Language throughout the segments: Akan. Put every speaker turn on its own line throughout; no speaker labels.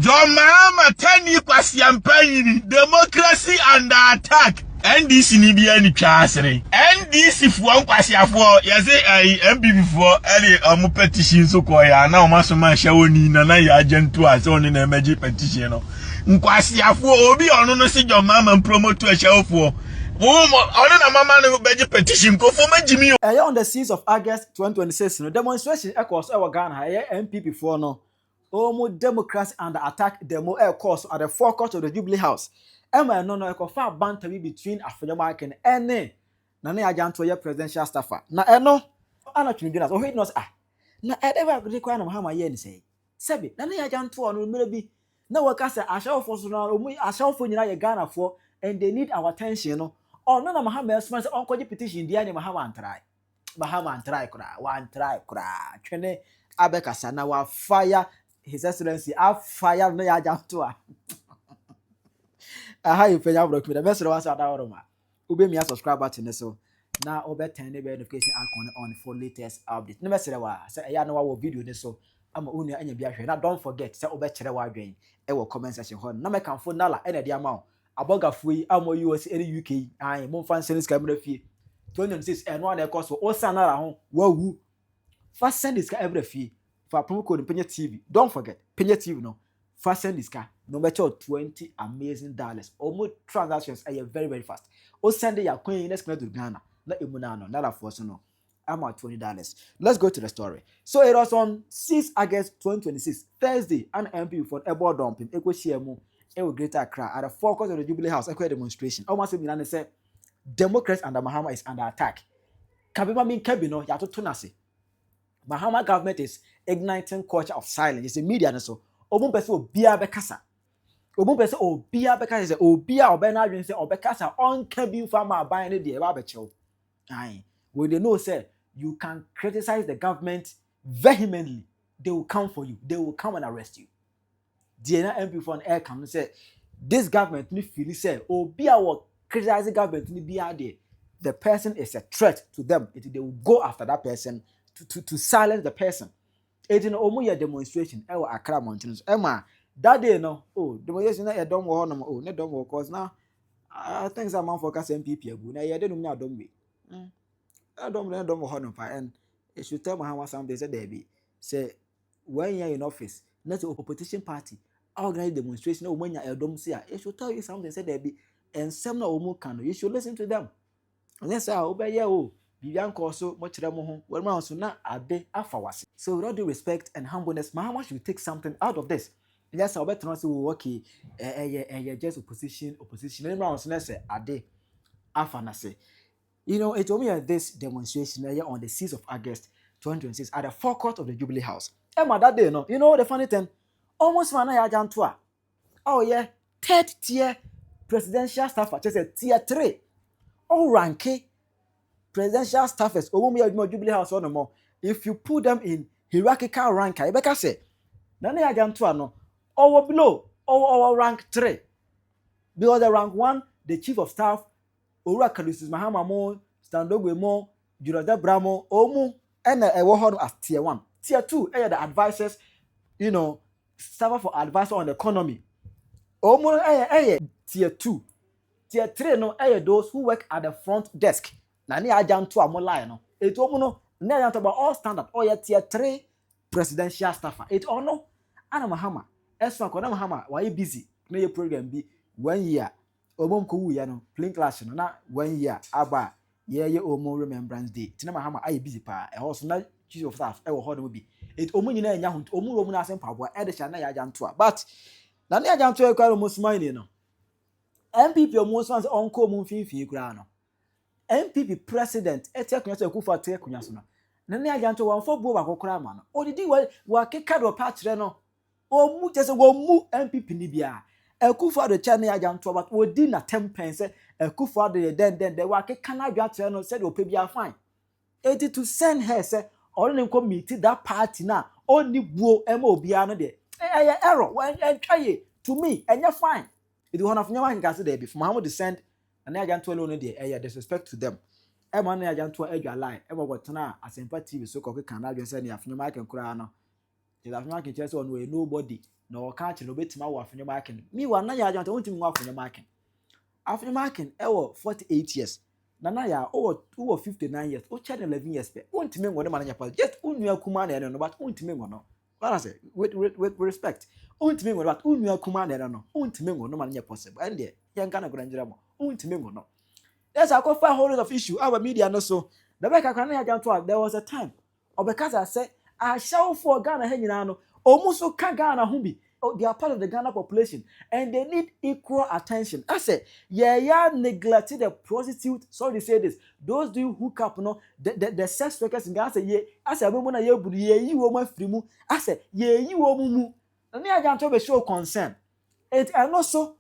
John Mahama tani kwasiampa yiri, democracy under attack. NDC ni bi ani twa asere. NDC foɔ nkwasiafoɔ yɛse ɛyi NPP foɔ ɛde ɔmo petition so kɔ yɛ ana ɔmo asoma ahyɛ wɔ ni nana yɛ agyentu a sɛ ɔne na ɛmɛgye petition no. Nkwasiafoɔ, obi ɔno no se John Mahama promote ahyɛwofoɔ. Ɔno na mama no bɛgye petition nkɔfoɔ mɛgye mi o.
Ɛyɛ on the 6th of August 2026 no, demonstration ɛkɔɔ so ɛwɔ Ghana ha. Ɛyɛ NPP foɔ no wɔn democracy under attack demo ɛkɔɔ so at the forecourt of the Jubilee House. Ɛma ɛno no ɛkɔfa banter bi between Afenyo Markin ɛne Nana Agyanto, yɛ presidential staffer. Na ɛno ana Twene Jonas ɔhwɛ no sɛ, ah, na ɛdɛ bɛ akɔde kwan na Mahama yɛ ne sɛ sɛbi Nana Agyanto no mmerɛ bi na wɔka sɛ ahyɛwofoɔ so no, wɔn ahyɛwofoɔ nyinaa yɛ Ghanafoɔ and they need our attention no, ɔno na Mahama ɛsoma sɛ ɔnkɔgye petition deɛ ne Mahama antrae. Mahama antrae koraa, wantrae koraa. Twene abɛkasa na wafire His Excellency, afire no yɛ Agyanto a aha yɛ pɛnya aborɔ kuma. Mɛsrɛ wa sɛ adawɔrɔ ma wobɛmia subscribe button ne so na wobɛturn ne bell notification icon on for latest update. Ne mɛsrɛ wa sɛ ɛyɛ a na wawɔ video ne so ama wo nua anya bi ahwɛ, na don't forget sɛ wobɛkyerɛ w'adwen ɛwɔ comment section hɔ. Na mɛkamfo Nala ɛna ɛde ama wo abɔgafoɔ yi a mo US ɛne UK yi ayi, momfa nsɛn sika mmerɛ fie 2026. Ɛno a na ɛkɔ so wosan Nala ho wawu fa send sika ɛbrɛ fie. Fa promo code Penya TV, don't forget Penya TV no, fa send sika na wɔbɛkyɛ wo $20 amazing. Ɔmo transactions ɛyɛ very very fast. O send yɛ akwan yi na sika no duru Ghana na emu na ano Nalafoɔ so no ama $20. Let's go to the story. So it was on 6 August 2026, Thursday, and NPP foɔ ɛbɔ dɔmpem ɛkɔhyia mu ɛwɔ Greater Accra at the forecourt of the Jubilee House, ɛkɔyɛ demonstration. Ɔmo asɛm nyinaa ne sɛ democracy under Mahama is under attack. Kabima mi nka bi no yɛatoto n'ase. Mahama government is igniting culture of silence. It's a media no so ɔmo mpɛ sɛ obiara bɛkasa, ɔmo mpɛ sɛ obiara bɛkasa, sɛ obiara ɔbɛn n'adwene sɛ ɔbɛkasa ɔnka bi nfa ma aban no deɛ ɛba abɛkyɛw ayi. When they know say you can criticize the government vehemently, they will come for you, they will come and arrest you. Deɛ na NPP foɔ no ɛɛka no sɛ this government ni feel sɛ obi a wɔ criticize government ni biara deɛ, the person is a threat to them. It they will go after that person to silence the person. Eti no ɔmo yɛ demonstration ɛwɔ Accra mmɔnten so. Ɛma that day no, oh, demonstration na ɛdɔm wɔ hɔnom. Oh, ne dɔm wɔ cause na I think sɛ amanfoɔ kasa NPP agu na yɛde nom ne adɔm bi ɛdɔm ne dɔm wɔ hɔnom pa. And it should tell Mahama something sɛ dɛbi sɛ when you are in office na sɛ opposition party organize demonstration na wɔn anya ɛdɔm si a, it should tell you something sɛ dɛbi nsɛm na wɔn ka no, you should listen to them. Ɔnyɛ sɛ a wobɛyɛ o biribi ankɔ so mo kyerɛ mo ho wɔn mu so na ade afa wase. So with all due respect and humbleness, Mahama should take something out of this. Nyɛ sɛ ɔbɛtena sɛ wɔ okay, ɛyɛ just opposition opposition ɛnum ahɔ so na sɛ ade afa n'ase. It only yɛ this demonstration ɛyɛ on the 6th of August 2026 at the forecourt of the Jubilee House. Ɛma that day no, you know the funny thing, almost ma na yɛ Agyanto a ɔyɛ third tier presidential staffer, kyerɛ sɛ tier three ɔrank presidential staffers ɔmo mu yɛ adwuma Jubilee House hɔ nom. If you put them in hierarchical rank a, yɛbɛka sɛ Nana yɛ Agyanto a no ɔwɔ below, ɔwɔ rank three, because the rank one, the chief of staff, Owura Callistus Mahama mo, Stan Dogbe mo, Julius Debra mo, ɔmo ɛna ɛwɔ hɔ no as tier one. Tier two ɛyɛ the advisers, staffer for adviser on the economy, ɔmo ɛyɛ tier two. Tier three no ɛyɛ those who work at the front desk. Na ne Agyanto a mo line no etu ɔmo no ne Agyanto by all standard ɔyɛ tier three presidential staffer. Etu ɔno ana Mahama ɛso akɔ na Mahama wayɛ busy na yɛ program bi one year ɔmo nkɔ wuya no, plane clash no, na one year aba a yɛyɛ ɔmo remembrance day. Tina Mahama ayɛ busy paa ɛhɔ so na chief of staff ɛwɔ hɔ nom bi. Etu ɔmo nyinaa nya ho nti ɔmo wɔ mu n'ase mpaboa ɛde hyɛ na yɛ Agyanto a, but na ne Agyanto yɛ kora ɔmo suma yi no, NPP ɔmo suma sɛ ɔnkɔ ɔmo mfimfini koraa no, NPP president ɛte akonnwa so, Akufo ate akonnwa so no, na ne Agyanto wɔn fɔ buo baako koraa ma no odidi wɔ wakeka deɛ ɔpɛ akyerɛ no. Ɔmu kyerɛ sɛ wɔn mu NPP ni bia Akufo Addo kyɛ ne Agyanto, but wɔdi n'atɛm pɛn sɛ Akufo Addo yɛ dɛn dɛn dɛn, wakeka n'adwa akyerɛ no sɛdeɛ ɔpɛ bia. Fine, eti to send her sɛ ɔno ne nkɔ meet that party na ɔnni buo ɛma obiara no deɛ, ɛyɛ error, ɛntwa yie. To me, ɛnyɛ fine. Eti hɔ nafo nyɛma akeka se dɛbi for Mahama to send na ne Agyanto alone no deɛ, ɛyɛ disrespect to them. Ɛma ne Agyanto adwa line ɛma wɔtena Asɛmpa TV so kɔkeka n'adwene sɛ ne Afenyo Markin koraa no kyerɛ, Afenyo Markin kyerɛ sɛ ɔno ɔyɛ nobody. Na ɔka akyerɛ no obetumi awo Afenyo Markin. Meanwhile, Nana Yaa Adwante wontumi nwo Afenyo Markin. Afenyo Markin ɛwɔ 48 years. Nana Yaa wowɔ 59 years. Wokyɛ no 11 years pɛ. Wontumi nwo no ma no nyɛ possible. Just wo nua kumaa na ɛno no, but wontumi nwo no. What I say? With respect. Wontumi nwo no, but wo nua kumaa na ɛno no. Wontumi nwo no ma no nyɛ possible. Ɛn deɛ yɛnka no korɛ nkyerɛ mo. Wontumi nwo no. There's akɔfa a whole lot of issue aba media no so. Na bɛka kora na yɛagya nto a, there was a time ɔbɛkasa sɛ ahyɛwofoɔ Ghana ha nyinaa no, ɔmo nso ka Ghana ho bi. Oh, they are part of the Ghana population and they need equal attention. I say, yeah, neglect the prostitute. Sorry to say this, those doing hook up, no, the sex workers in Ghana say, yeah, I say, I'm gonna yeah, you woman free mu. I say, yeah, you woman mu. Na ne agya nto be show concern. It and also,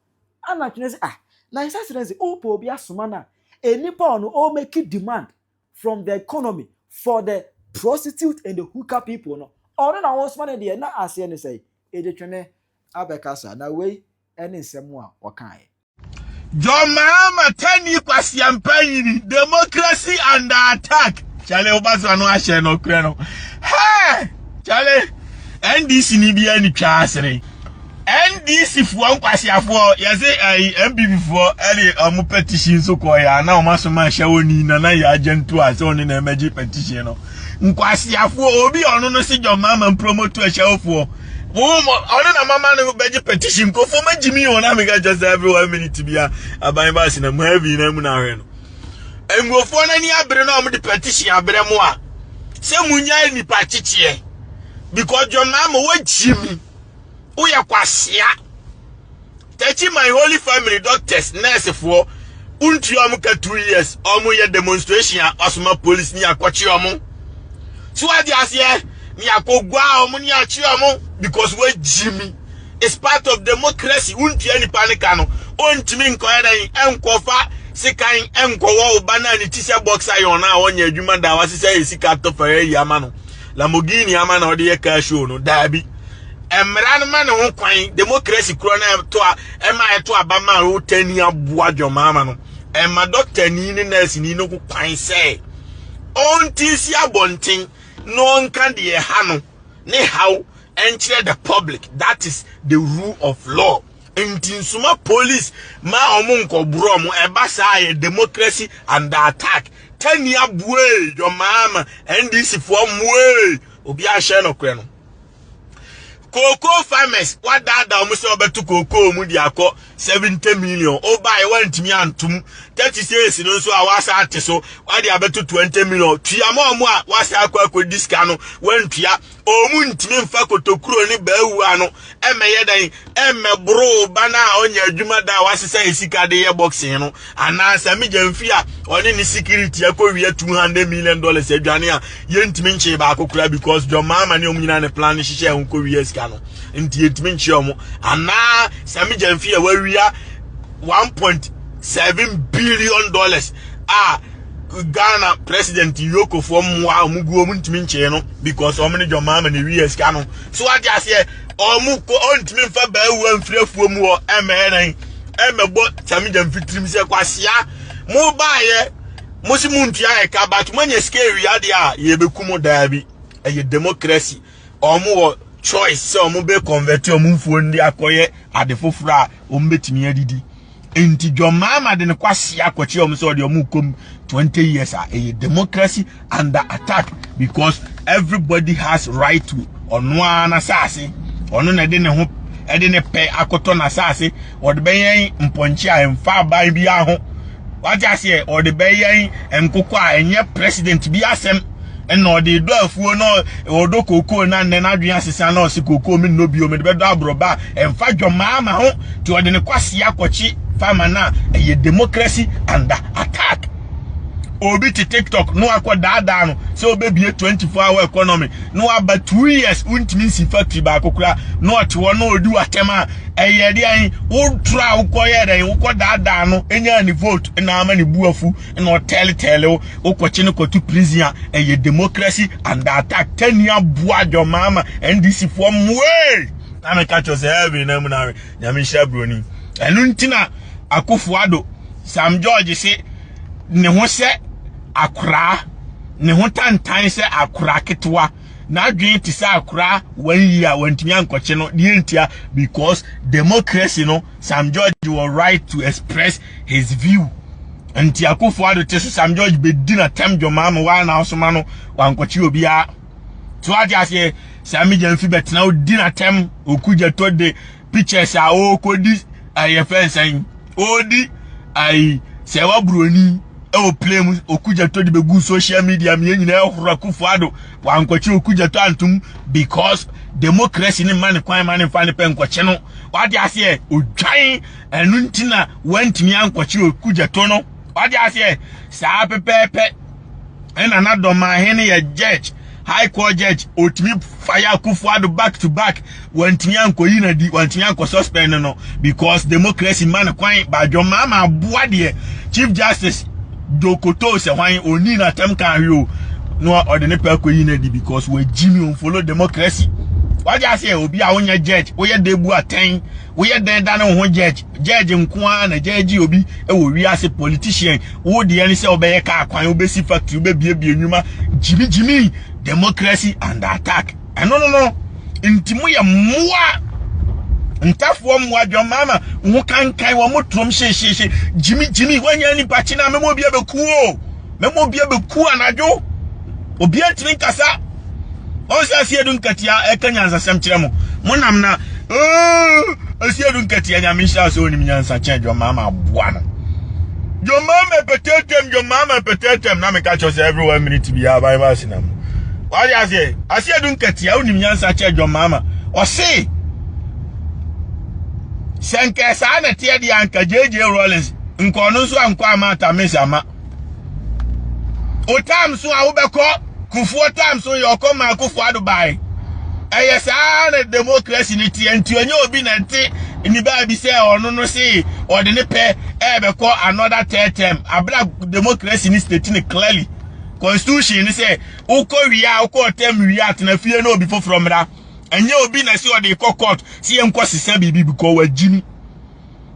ana twene sɛ, ah, na His Excellency, oh, obi asoma na enipa ono o make demand from the economy for the prostitute and the hooker people no. Ɔno na wɔn soma no deɛ na aseɛ ne sɛ ɛde twene abɛkasa na wei ɛne nsɛm a ɔkaeɛ.
John Mahama tani kwasiampa democracy under attack. Chale, woba so ano ahyɛ no korɛ no. Hey! Chale, NDC ni bi ani twa asere. NDC foɔ nkwasiafoɔ yɛse ɛyi NPP foɔ ɛde ɔmo petition so kɔ yɛ ana ɔmo asoma ahyɛ wɔ ni Nana yɛ agyentu a sɛ ɔne na ɛmɛgye petition no. Nkwasiafoɔ, obi ɔno no si John Mahama promote ahyɛwofoɔ. Wo ɔno na mama no bɛgye petition nkɔfoɔ magyi mi wɔ na meka kyerɛ sɛ every one minute bia aban baasi na mu heavy na mu na ahwɛ no. Nkurɔfoɔ n'ani abere na ɔmo de petition abrɛ mu a sɛ mu nya nipa kyekyeɛ because John Mahama wagyi mi, woyɛ kwasia. Tɛkyi my holy family doctors, nurse foɔ wontua ɔmo ka 2 years, ɔmo yɛ demonstration a ɔsoma police ni akɔkye ɔmo so wade aseɛ ni akɔgua ɔmo ni akye ɔmo because wagyi mi. It's part of democracy. Wontua nipa ne ka no, ɔntumi nkɔyɛ dɛn ɛnkɔfa sekan ɛnkɔwɔ wo ba na ne ti sɛ box iron a ɔnyɛ adwuma da wasesɛ yɛ sika atɔ fɛrɛ yi ama no Lamborghini ama na ɔde yɛ car show no. Daabi, mmara no ma ne ho kwan. Democracy kuro no ɛto a ɛma ɛto aba ma a wotani aboa dwɔmaama no ɛma doctor ni ne nurse ni no ho kwan sɛ ɔnti si abɔnten na ɔnka deɛ ɛha no ne haw ɛnkyerɛ the public. That is the rule of law. Nti nsoma police ma ɔmo nkɔborɔ ɔmo ɛba saa yɛ democracy under attack. Tani aboe dwɔmaama NDC foɔ mmoe obi ahyɛ no korɛ no. Cocoa farmers wadaadaa wɔn sɛ ɔbɛto cocoa mu de akɔ 70 million, ɔbaa wantumi antom. 36 no nso a wasa ate so wade abɛto 20 million. Tua ma ɔmo a wasa akɔ akɔdi sika no wantua. Ɔmo ntumi nfa kotokuro ne baawu ano ɛmɛyɛ dan ɛmɛboro ba na a ɔnyɛ adwuma da a wasesa yɛ sika de yɛ boxing no anaasɛ megya mfi a ɔne ne security akɔwia $200 million aduane a yɛntumi nkyee baako koraa because John Mahama ne ɔmo nyinaa ne plan ne hyehyɛ ɛho kɔwia sika no nti yɛntumi nkyee ɔmo anaa Sammy Gyamfi a wawia $1.7 billion a Ghana president yokofoɔ mmoa ɔmo gu ɔmo ntumi nkyee no because ɔmo ne John Mahama ne wia sika no so wate aseɛ. Ɔmo kɔ ɔntumi nfa baawu amfiri afuo mu hɔ ɛmɛyɛ nan ɛmɛbɔ Sammy Gyamfi tirim sɛ kwasia mo baayɛ mo si mo ntua ɛka but mo anya sika ewia deɛ a yɛbɛku mo. Daabi, ɛyɛ democracy. Ɔmo wɔ choice sɛ ɔmo bɛ convert ɔmo mfuo no de akɔyɛ ade foforɔ a ɔmo bɛtumi adidi. Nti John Mahama de ne kwasia akɔkye ɔmo sɛ ɔde ɔmo kɔm 20 years a ɛyɛ democracy under attack because everybody has right to ɔno ara n'asase. Ɔno na ɛde ne ho ɛde ne pɛ akɔtɔ n'asase, ɔde bɛyɛn mpɔnkye a ɛmfa aban bi ho wate aseɛ, ɔde bɛyɛn nkokɔ a ɛnyɛ president bi asɛm ɛna ɔde dɔ afuo na ɔdɔ kookoo na nnɛ n'adwene asesa na ɔsi kookoo mi nnɔ bio mi de bɛdɔ aborɔba a ɛmfa dwɔmaama ho nti ɔde ne kwasia akɔkye farmer na ɛyɛ democracy under attack. Obi te TikTok na wakɔ daadaa no sɛ ɔbɛbie 24 hour economy na waba 2 years wontumi nsi factory baako koraa na ɔte hɔ na ɔdi watɛm a ɛyɛ deɛ wotoro a wokɔyɛ dɛn wokɔ daadaa no ɛnya ne vote na ama ne bu afu na ɔtɛletɛle wo wokɔkye no kɔto prison a ɛyɛ democracy under attack. Tani aboa dwɔmaama NDC foɔ mmoe na meka kyerɛ sɛ heaven na mu na Nyame nhyira buroni. Ɛno nti na Akufo Addo Sam George se ne ho sɛ akoraa ne ho tantan sɛ akoraa ketewa. N'adwene te sɛ akora 1 year a wantumi ankɔkye no deɛ ntia, because democracy no, Sam George wɔ right to express his view. Nti Akufo Addo te so, Sam George bɛdi n'atɛm dwoma ma waa na ɔsoma no wankɔkye obiara. So ate aseɛ, Sammy Gyamfi bɛtena odi n'atɛm Okudzeto de pictures a ɔrekɔdi ɛyɛ fɛnsɛn ɔredi ayi sɛ ɛwɔ buroni ɛwɔ plane mu. Okudzeto de bɛgu social media mi, yɛn nyinaa ɛhoro Akufo Addo wankɔkye Okudzeto antum because democracy ne ma ne kwan ma ne nfa ne pɛ nkɔkye no. Wate aseɛ, odwan ɛno nti na wantumi ankɔkye Okudzeto no. Wate aseɛ, saa pɛpɛɛpɛ ɛna na Dɔmahene yɛ judge, high court judge, otumi fire Akufo Addo back to back, wantumi ankɔyi na di wantumi ankɔ suspend no because democracy ma ne kwan. Badwɔ maama aboa deɛ, Chief Justice Dwokoto sɛ hwan oni n'atɛm kan ahwe o na ɔde ne pɛ akɔyi na di because wagyi mi follow democracy. Wagye aseɛ, obi a wonyɛ judge, woyɛ debu atɛn, woyɛ dɛn da ne ho judge? Judge nko ara na judge obi wɔ wiase. Politician, wo deɛ ne sɛ wobɛyɛ kaa kwan, wobɛsi factory, wobɛbiebie nnwuma. Gyimigyimi, democracy under attack. Ɛno no nti moyɛ mmoa, ntafoɔ mmoa. Dwɔmaama ho kankan wɔn mo turom hyehyehye gyimigyimi. Wɔnyɛ nipa kyi na mɛmɔ obi abɛku o, mɛmɔ obi abɛku anadwo, obi antumi nkasa. Wɔn sɛ Asiedu Nketia ɛka nyansasɛm kyerɛ mo, mo nam na Asiedu Nketia, Nyame nhyira sɛ onim nyansa kyɛn dwɔmaama aboa no. Dwɔmaama pɛtɛtɛm, dwɔmaama pɛtɛtɛm na meka kyerɛ sɛ every one minute bi aban ba ase na mu wade aseɛ. Asiedu Nketia onim nyansa kyɛn dwɔmaama. Ɔse sɛ nkɛ saa na teɛ deɛ, anka JJ Rawlings nkɔ ɔno nso ankɔ ama atames ama o time so a wobɛkɔ Kufuor time so yɛ ɔkɔ ma Akufo Addo bae. Ɛyɛ saa na democracy ne teɛ. Nti ɔnyɛ obi na nte ne baabi sɛ ɔno no se ɔde ne pɛ ɛbɛkɔ another third term abira. Democracy ne state ne clearly constitution ne sɛ wokɔ wie a, wokɔ term wie a, tena fie na obi foforɔ mmra. Ɛnyɛ obi na si ɔde kɔ court si yɛn nkɔ sisa biribi because wagyimi.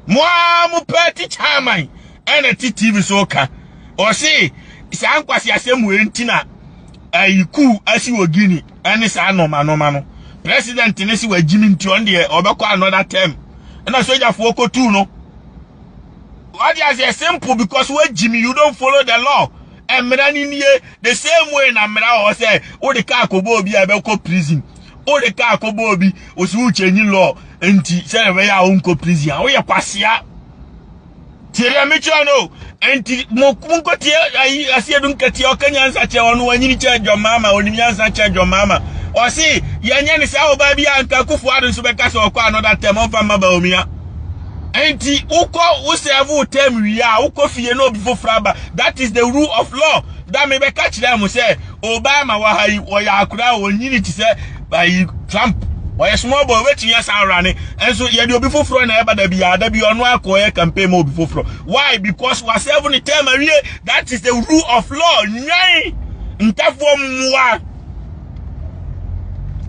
Mo a mo party chairman ɛna ti TV so ka, ɔse saa nkwasi asɛm wei nti na ayi coup asi wɔ Guinea ɛne saa nɔɔma nɔɔma no. President ne si wagyimi nti ɔno deɛ ɔbɛkɔ another term, ɛna sogyafoɔ kɔtuu no. Wade aseɛ, simple, because wagyimi, you don't follow the law. Mmara ni nie, the same way na mmara wɔ sɛ wode kaa kɔbɔ obi a ɛbɛkɔ prison. Wode kaa kɔbɔ obi, osi wo change law nti sɛ ɛbɛyɛ a wonkɔ prison a, woyɛ kwasea. Tie deɛ mekyerɛ no. Nti mo monkɔtie ayi Asiedu Nketia, ɔka nyansa kyerɛ ɔno, wanyini kyɛ dwɔmaama, onim nyansa kyɛ dwɔmaama. Ɔse yɛnyɛ ne saa ɔbaa bi a nka Akufo Addo nso bɛka sɛ ɔkɔ another term, ɔmfa mma Bawumia. Nti wokɔ wo serve wo term wie a, wokɔ fie na obi foforɔ aba. That is the rule of law. Da mebɛka kyerɛ mo sɛ Obama wɔ ha yi, ɔyɛ akora a ɔnyini te sɛ ayi Trump, ɔyɛ small boy, obetumi asan awura ne nso yɛde obi foforɔ na ɛba. Da bi a da bi ɔno akɔ ɔyɛ campaign ma obi foforɔ. Why? Because wa serve ne term awie. That is the rule of law. Nwan ntafoɔ mmoa.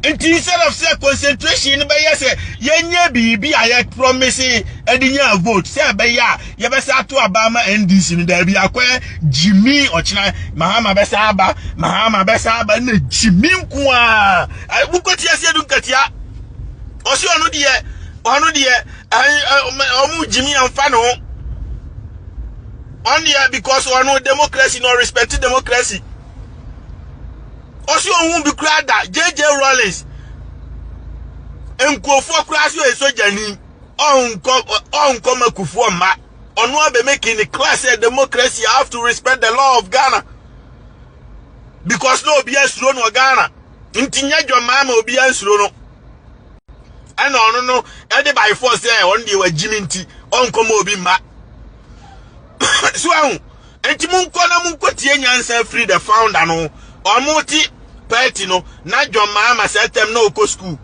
Nti instead of sɛ concentration no bɛyɛ sɛ yɛnyɛ biribi a yɛ promise ɛde nya vote sɛ ɛbɛyɛ a yɛbɛsa ato aba ama NDC no, daabi, akɔyɛ gyimi. Ɔkyena Mahama bɛsa aba, Mahama bɛsa aba na gyimi nko a wokɔtia Asiedu Nketia. Ɔsi ɔno deɛ ɔmo gyimi amfa ne ho. Ɔno deɛ, because ɔno democracy no respect democracy. Ɔsi ohun bi kura da JJ Rawlings nkurɔfoɔ kura so yɛ sogyani, ɔnkɔ ma Kufuor mma. Ɔno abɛ making the class sɛ democracy, I have to respect the law of Ghana because na obi asuro no wɔ Ghana. Nti nyɛ dwɔmaa ma obi ansuro no ɛna ɔno no ɛde by force sɛ ɔno deɛ wagyimi nti ɔnkɔ ma obi mma so ahu. Nti monkɔ na monkɔ tie nyansa firi the founder no. Ɔmo te party no na John Mahama sɛ tɛm na ɔkɔ school.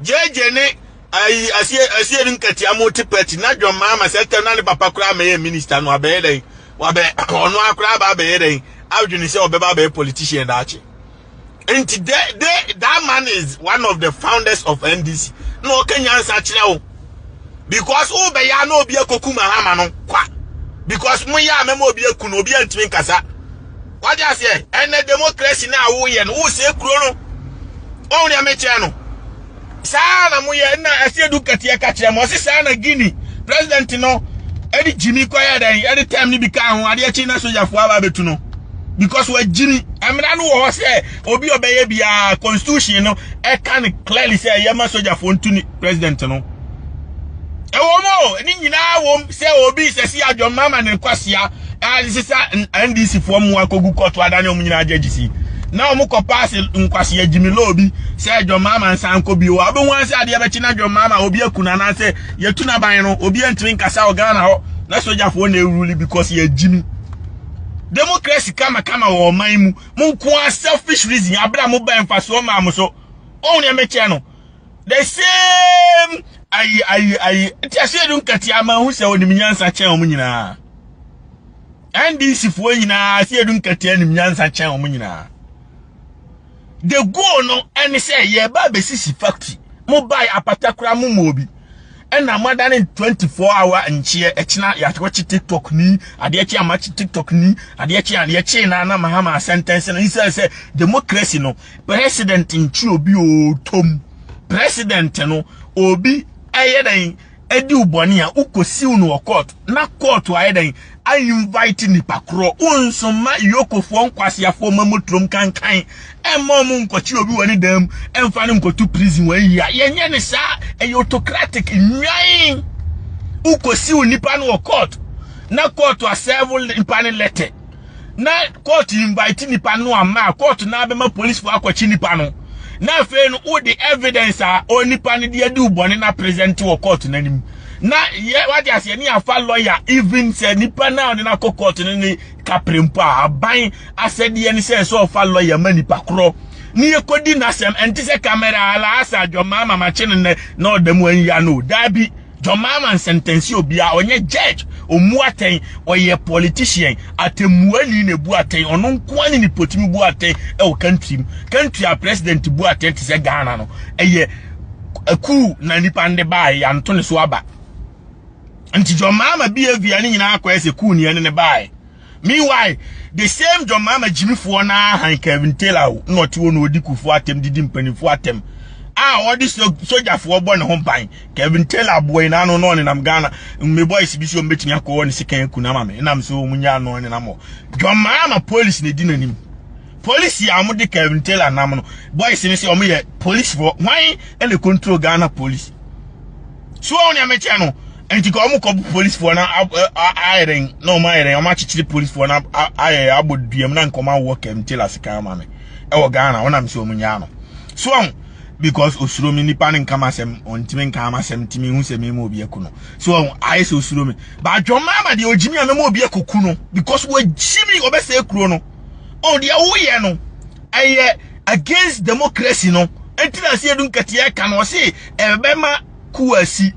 Gyegye ne ayi asie asie ne Nketia mo te party na John Mahama sɛ tɛm na ne papa koraa mɛyɛ minister no, abɛyɛ dɛn? Wabɛ ɔno akora aba abɛyɛ dɛn? Adwene sɛ ɔbɛba abɛyɛ politician daakye. Nti de that man is one of the founders of NDC na ɔka nyansa kyerɛ wo because wobɛyɛ a na obi akɔku Mahama no kwa because moyɛ a mɛma obi aku no, obi antumi nkasa. Wate aseɛ? Ɛnɛ democracy no a woyɛ no, wosɛe kuro no. Wɔn nea mekyerɛ no. Saa na moyɛ na ɛsɛ edu nkateɛ ka kyerɛ mo. Ɔse saa na Guinea president no ɛde gyimi kɔyɛ dɛn ɛde term no bi kaa ho adeɛ kyi na sogyafoɔ aba abɛtu no because wagyimi. Mmara no wɔ hɔ sɛ obi ɔbɛyɛ biara constitution no ɛka no clearly sɛ ɛyɛ ma sogyafoɔ ntu ne president no. Ɛwɔ mu o, ne nyinaa wɔ mu sɛ obi sɛ si adwamma ma ne nkwasea ɛsesa NDC foɔ mu akɔgu kɔto adane wɔn nyinaa judges yi na wɔn kɔ paase nkwasea gyimi law bi sɛ adwamma ma nsan kɔ bio a wobɛhu sɛ adeɛ bɛkye na adwamma ma obi aku no anaasɛ yɛtu n'aban no obi antumi nkasa wɔ Ghana hɔ na sogyafoɔ na ɛruli because yɛgyimi democracy kamakama wɔ ɔman mu mo nko ara selfish reason abere a mo bɛn mfasoɔ maa mo so wɔn nea mekyɛ no the same ayi ayi ayi nti ase edu nkɛtɛ ama ho sɛ onim nyansa kyɛn wɔn nyinaa NDC foɔ nyinaa ase edu nkɛtɛ anim nyansa kyɛn wɔn nyinaa the goal no ɛne sɛ yɛba abɛsisi factory mo bae apata koraa mo mu obi ɛna mo adane 24 hour nkyeɛ ɛkyena yɛakɔkye tiktok ni adeɛ kye amakye tiktok ni adeɛ kye adeɛ kye na na mahama sentence no instead sɛ democracy no president nkye obi otom president no obi ɛyɛ dɛn ɛdi wo bɔne a wokɔsiw no wɔ court na court ayɛ dɛn a invite nipa korɔ wonsoma yokofoɔ nkwaseafoɔ ma moturom kankan ɛmma ɔmo nkɔkye obi wɔ ne dan mu ɛmfa no nkɔto prison wɔ ayi a yɛnyɛ ne saa ɛyɛ autocratic nwan wokɔsiw nipa no wɔ court na court a serve nipa no letter na court invite nipa no ama a court na abɛma police fo akɔkye nipa no na afei no wode evidence a o nipa no de adi wo bɔne na present wɔ court n'anim na yɛ wate aseɛ ne afa lawyer even sɛ nipa na ɔde no akɔ court no ne kapere mpo a aban asɛdeɛ ne sɛ sɛ ɔfa lawyer ma nipa korɔ ne yɛkɔdi n'asɛm ɛnte sɛ kamera alaasa adwɔmaa mamakye no nnɛ na ɔda mu anyia no daabi John Mahama nsɛntɛnsi obia ɔnyɛ judge ɔmmu atɛn ɔyɛ politician atɛmmuani na ebu atɛn ɔno nkoa ne nipotumi bu atɛn ɛwɔ country mu country a president bu atɛn te sɛ Ghana no ɛyɛ akuu na nipa nde baa yanto ne so aba nti John Mahama behavior ne nyinaa akɔyɛ sɛ kuu ne ɛne ne baa Meanwhile, the same John Mahama gyimifoɔ no ara han Kevin Taylor o, na ɔte hɔ na ɔdi kufoɔ atɛm didi mpanimfoɔ atɛm a ɔde sogyafoɔ bɔ ne ho ban. Kevin Taylor aboa yi n'ano na ɔnenam Ghana. Me boys bi so ɔmbɛtumi akɔ hɔ ne sekan aku no ama me. Ɛnam sɛ wɔn nyɛ ano ɔnenam hɔ. John Mahama police na ɛdi n'anim. Police a wɔde Kevin Taylor nam no, boys no sɛ wɔyɛ policefoɔ. Hwan na control Ghana police? So wɔn nea mekyɛ no nti ka wɔn kɔ policefoɔ na ayɛ dɛn na wɔn ayɛ dɛn wɔn akyekyere policefoɔ na ayɛ abɔ duam na nkɔm awɔ kɛmtela sika ama me ɛwɔ Ghana wɔn nam sɛ wɔn nyaa no so wɔn because osuro mi nipa ne nka ma asɛm ɔntumi nka ma asɛm ntumi hu sɛ mi mu obi aku no so wɔn ayɛ sɛ osuro mi ba adwɔn ama deɛ ogyimi a mɛma obi akuku no because wɔgyimi ɔbɛsɛ kuro no ɔn deɛ woyɛ no ɛyɛ against democracy no nti na ase edu nkateɛ ka no ɔse ɛbɛma kuwasi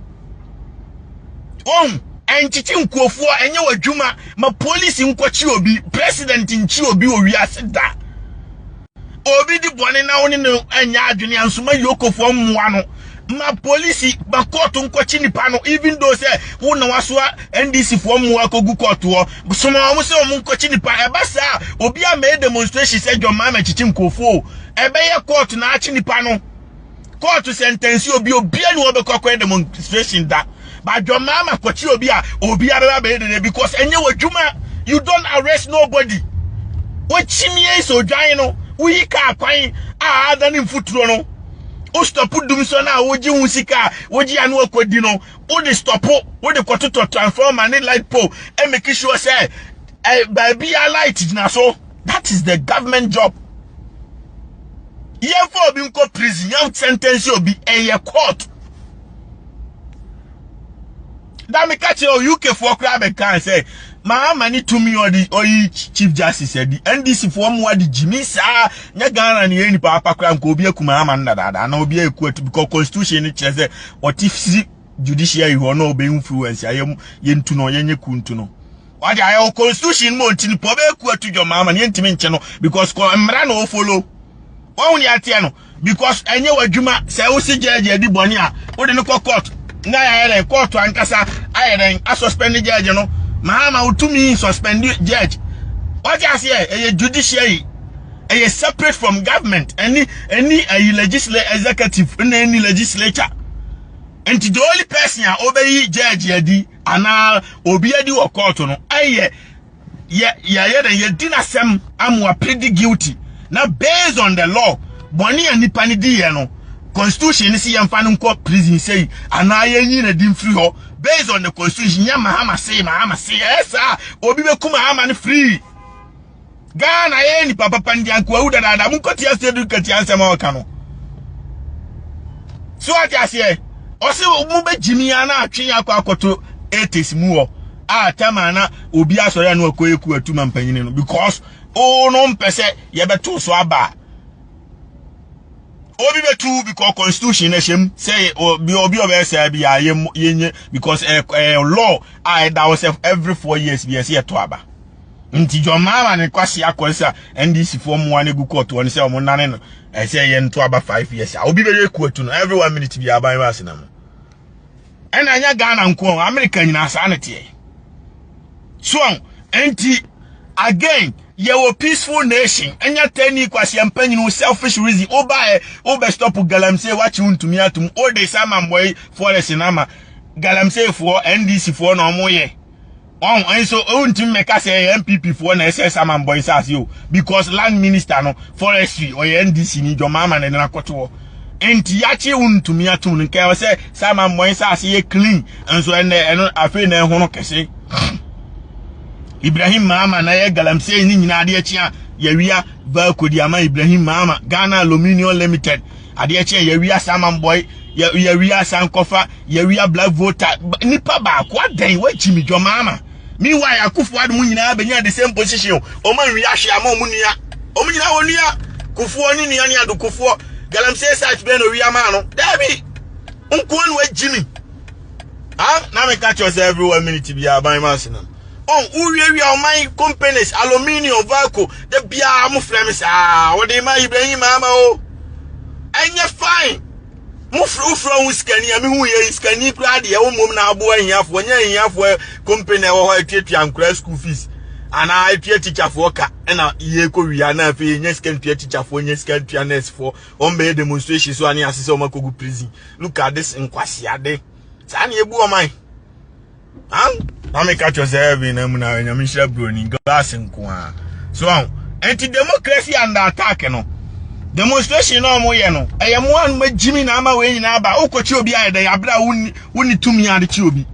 wɔn ɛnkyekye nkurofoɔ ɛnyɛ w'adwuma ma polisi nkɔkye obi president nkye obi wɔ wiase da obi di bɔne na wo ne no ɛnyɛ adwene anso ma yokofoɔ mmoa no ma polisi ma kɔɔto nkɔkye nipa no even though sɛ wo na wasoa ndc foɔ mmoa kɔgu kɔɔto hɔ soma wɔn sɛ wɔn nkɔkye nipa ɛba saa obi a mɛyɛ demonstration sɛ John Mahama kyekye nkurɔfoɔ ɛbɛyɛ kɔɔto na akye nipa no kɔɔto sɛntɛnsi obi obia ni wɔbɛkɔ akɔyɛ demonstration da but John Mahama kɔkye obi a obi abɛba bɛyɛ dede because ɛnyɛ w'adwuma you don't arrest nobody wɔkyimie sɛ odwan no woyi kaa kwan a ada ne mfuturo no wo stop dum so na wogye ho sika a wogye ano akɔdi no wode stop wode kɔtotɔ transformer ne light pole and make sure sɛ eh, baabi a light gyina so that is the government job yɛmfa obi nkɔ prison yɛn sentence obi ɛyɛ court da meka kyerɛ o uk foɔ koraa bɛkaa sɛ mahama ne tumi ɔde ɔyi chief justice adi ndc foɔ mmoa de gyimi saa nyɛ ghana ne yɛ nipa apa koraa nka obi aku mahama no dadaada na obi aku atu because constitution no kyerɛ sɛ ɔte si judiciary hɔ na ɔbɛ influence ayɛ yɛntu no yɛnyɛ kuntu no wade ayɛ wɔ constitution mu ɔnti nipa ɔbɛku atu dwɔ mahama ne yɛntumi nkyɛ no because mmara na ɔfollow wɔn ne ateɛ no because ɛnyɛ w'adwuma sɛ wosi judge adi bɔne a wode no kɔ court na ayɛ dɛn court ankasa ayɛ dɛn asuspend judge no mahama wotumi suspend judge. Wate aseɛ? Ɛyɛ judiciary. Ɛyɛ separate from government. Ɛni ɛni ɛyi legislature executive ɛna ɛni legislature. Nti the only person a ɔbɛyi judge adi anaa obi adi wɔ court no ɛyɛ yɛ yɛyɛ dɛ yɛdi n'asɛm ama plead guilty na based on the law, bɔne a nipa no di yɛ no, constitution no si yɛmfa no nkɔ prison sei anaa yɛnyi na di mfiri hɔ based on the constitution. Nyɛ Mahama sei, Mahama sei. Ɛyɛ saa, obi bɛku Mahama no free. Ghana yɛ nipa papa ndi ankoawu dadaada. Mo nkɔtia sɛ katia nsɛm a ɔka no so, ate aseɛ? Ɔsɛ mo bɛgyimi a na atwe akɔ akɔto 80s mu hɔ a tama na obi asɔre a na wakɔ eku atuma mpanyini no because o no mpɛ sɛ yɛbɛto so aba a obi bɛtu, because constitution na hyɛm sɛ obi ɔbɛyɛ sɛ bi a yɛnyɛ, because ɛɛ ɛɛ law a ɛda hɔ sɛ every 4 years bi yɛsɛ yɛto aba. Nti John Mahama ne kwasi akɔ sɛ NDC foɔ mmoa no gu court wɔn sɛ ɔmo nane no, ɛsɛ yɛn nto aba 5 years a obi bɛyɛ eku atu no every one minute bi aban wɔ ase na mu. Ɛna ɛnyɛ Ghana nko, America nyinaa saa ne teɛ so. Nti again, yɛwɔ peaceful nation. Ɛnyɛ tɛni kwasi mpanyin selfish reason wobaɛ wobɛ stop galamsey, wakye ntumi atum wode sa Samreboi forest na ama galamsey foɔ, NDC foɔ na ɔmo yɛ ɔn. Nso ntumi mɛka sɛ ɛyɛ NPP foɔ na ɛsɛ Samreboi saase o, because land minister no, forestry, ɔyɛ NDC ni. John Mahama na ɛde n'akɔto hɔ. Nti yakye wo ntumi atum no, nkɛ sɛ Samreboi saase yɛ clean. Nso ɛnɛ ɛno afei na ɛho no kɛse Ibrahim Mahama na yɛ galamsey ne nyinaa. Adeɛ kye a, yɛwia Valco di ama Ibrahim Mahama, Ghana Aluminium Limited. Adeɛ kye a, yɛwia Samreboi, yɛwia Sankɔfa, yɛwia Black Volta. Nipa baako adan wagyimi John Mahama. Meanwhile, Akufo Addo mu nyinaa bɛnya the same position. Ɔmo anwia ahwe ama ɔmo nua, ɔmo nyinaa wɔ nua Kufuɔ ne nua ne Ado Kufuɔ. Galamsey site bɛn na owia maa no? Daabi, nkoa na wagyimi. Ah, na meka kyerɛ sɛ every one minute bi aban ma ase no ɔn wowiawia ɔman companies, aluminium, Valco, da biara mo frɛ me saa, wɔde ma Ibrahim Mahama o. Ɛnyɛ fine. Mo frɛ, wofrɛ ho sikani a mehu yɛ sikani koraa deɛ, wo mmom na aboa ahiafoɔ. Nyɛ ahiafoɔ company a ɛwɔ hɔ atuatua nkora school fees anaa atua teacherfoɔ ka, ɛna yɛkɔ wia na afei nyɛ sika ntua teacherfoɔ, nyɛ sika ntua nursefoɔ. Wɔn bɛyɛ demonstration so ane ase sɛ wɔn akɔgu prison. Look at this nkwasiade. Saa na ebu ɔman. Na meka kyerɛ sɛ heaven na mu na Nyame nhyira broni glass nko a so ahụ. Nti democracy under attack no, demonstration na ɔmo yɛ no, ɛyɛ mo anum agyimi na ama wei nyinaa ba. Wokɔkye obi ayɛ dɛn abere a wonni tumi ade kye obi?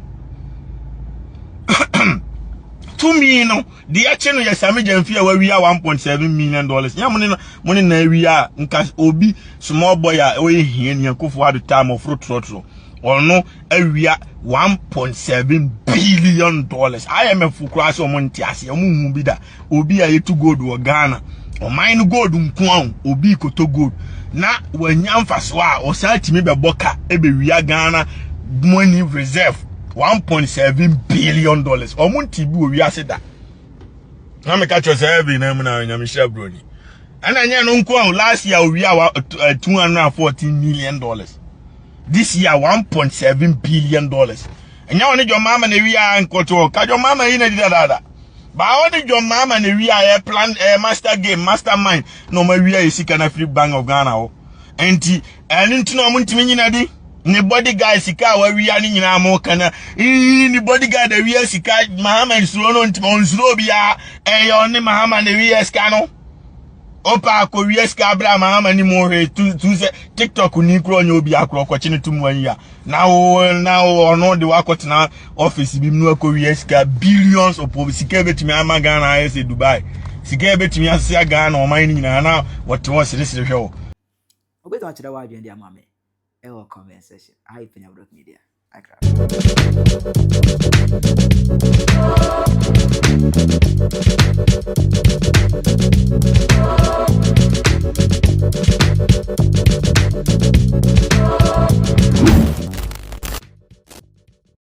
Tumi no deɛ ɛkye no yɛ Sammy Gyamfi a wawia $1.7 million. Nyɛ mo ne mo ne na awia nka obi small boy a ɔyɛ hia ni. Akufo Addo time ɔforo trɔtrɔ, ɔno awia $1.7 billion. IMF koraa sɛ ɔmo nte aseɛ, ɔmo nhu bi da. Obi a yɛtu gold wɔ Ghana, ɔman no gold nko a obi koto gold na wanya mfasoɔ a ɔsan tumi bɛbɔ ka ɛbɛwia Ghana money reserve $1.7 billion. Ɔmo nti bi wɔ wiase da. Na meka kyerɛ sɛ heaven na mu na Nyame hyira broni. Ɛna nyɛ no nko a, last year owia wa $214 million, this year $1.7 billion. Ɛnyɛ wɔne John Mahama na ewia nkɔtɔ ka. John Mahama yi na di dadaada baa wɔne John Mahama na ewia yɛ plan, master game, mastermind na wɔn awia yɛ sika na firi Bank of Ghana hɔ. Nti ɛno nti na wɔn ntumi nyina di ne bodyguard sika a wawia ne nyinaa. Mo kana ii ne bodyguard awia sika. Mahama nsuro no, ntumi ɔnsuro obiara. Ɛyɛ ɔne Mahama na ewia sika no. Opa akɔwia sika abere a Mahama ni mu hwɛ tu tu sɛ TikTok ni kuro ɔnyɛ obi akorɔ kɔkye ne tum wɔn yi a na wo na wo ɔno de wakɔtena office bi mu akɔwia sika, billions of sika ebetumi ama Ghana ayɛ sɛ Dubai, sika ebetumi asesa Ghana ɔman no nyinaa, na wɔte hɔ seresere hwɛ wɔ.
Wobɛtumi akyerɛ w'adwene de ama me ɛwɔ comment section. Aha yɛ Panya Block Media Accra.